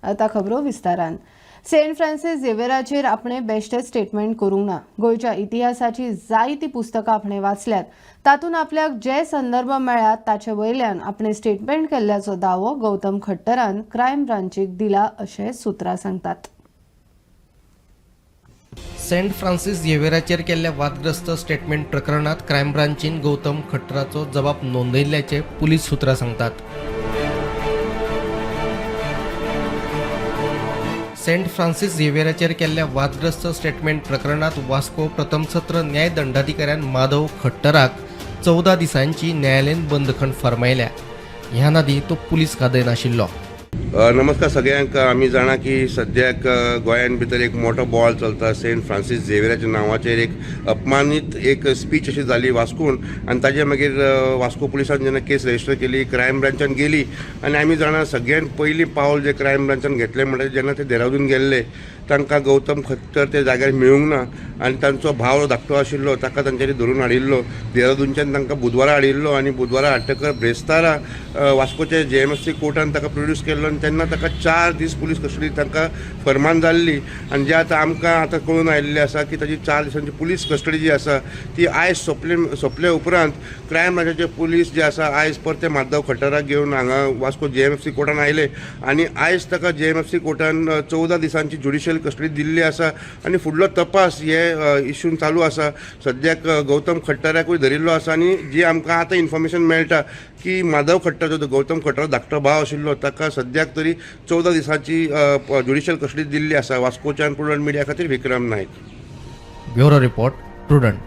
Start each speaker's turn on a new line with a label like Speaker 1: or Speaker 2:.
Speaker 1: आता खबरो विस्तारान. सेंट फ्रांसीस झेवियराचेर आपणे बेश्टें स्टेटमेंट करूंक ना. गोंयच्या इतिहासाची जायतीं पुस्तकां आपणे वाचल्यात, तातूंत आपल्याक जे संदर्भ मेळ्ळ्यात ताचे वयल्यान आपणे स्टेटमेंट केल्ल्याचो दावो गौतम खट्टरान क्रायम ब्रांचीक दिला अशें सुत्रां सांगतात.
Speaker 2: सेंट फ्रांसीस झेवियराचेर केल्ल्या वादग्रस्त स्टेटमेंट प्रकरणात क्रायम ब्रांचीन गौतम खट्टराचो जबाब नोंदयिल्ल्याचे पुलीस सुत्रां सांगतात. सेंट फ्रांसीस झेवियराचेर केल्ल्या वादग्रस्त स्टेटमेंट प्रकरणात वास्को प्रथम सत्र न्याय दंडाधिकाऱ्यान माधव खट्टराक 14 दिसांची न्यायालयीन बंदखण फर्मायल्या. ह्या आदीं तो पुलीस कादयन आशिल्लो.
Speaker 3: नमस्कार सगळ्यांक. आमी जाणा की सद्याक गोंयान भितर एक मोठो बोवाळ चलता. सेंट फ्रांसीस झेवियराच्या नांवाचेर एक अपमानीत एक स्पीच अशी जाली वास्कोन आनी ताजे मागीर वास्को पुलिसान जेन्ना केस रजिस्टर केली, क्रायम ब्रांचान गेली आनी आमी जाणा, सगळ्यान पयलीं पावल जे क्रायम ब्रांचान घेतलें म्हणल्यार जेन्ना ते देहरादून गेल्ले, तांकां गौतम खट्टर ते जाग्यार मेळूंक ना आनी तांचो भाव धाकटो आशिल्लो, ताका तांच्यांनी धरून हाडिल्लो. देहरादूनच्यान तांकां बुधवारा हाडिल्लो आनी बुधवारा हाडटकर ब्रेस्तारा वास्कोचे जेएमएफसी कोर्टान ताका प्रोड्यूस केल्लो आनी तेन्ना ताका 4 दीस पुलीस कस्टडी तांकां फरमान जाल्ली. आनी जे आतां आमकां आतां कळून आयिल्लें आसा की ताजी 4 दिसांची पुलीस कस्टडी जी आसा ती आयज सोंपले. सोंपले उपरांत क्रायम ब्रांचाचे पुलीस जे आसा आयज परते माधव खट्टराक घेवन हांगा वास्को जेएमएफसी कोर्टान आयले आनी आयज ताका जेएमएफसी कोर्टान 14 दिसांची ज्युडिशियल कस्टडी दिल्ली आसा आनी फुडलो तपास हे इशून चालू आसा. सद्याक गौतम खट्टराकूय धरिल्लो आसा आनी जी आमकां आतां इन्फॉर्मेशन मेळटा की माधव खट्टर जो गौतम खट्टर धाकटो भाव आशिल्लो, ताका सद्याक तरी 14 दिसांची ज्युडिशियल कस्टडी दिल्ली आसा. वास्कोच्यान प्रुडंट मिडिया खातीर विक्रम नायक.
Speaker 2: Bureau report, Prudent.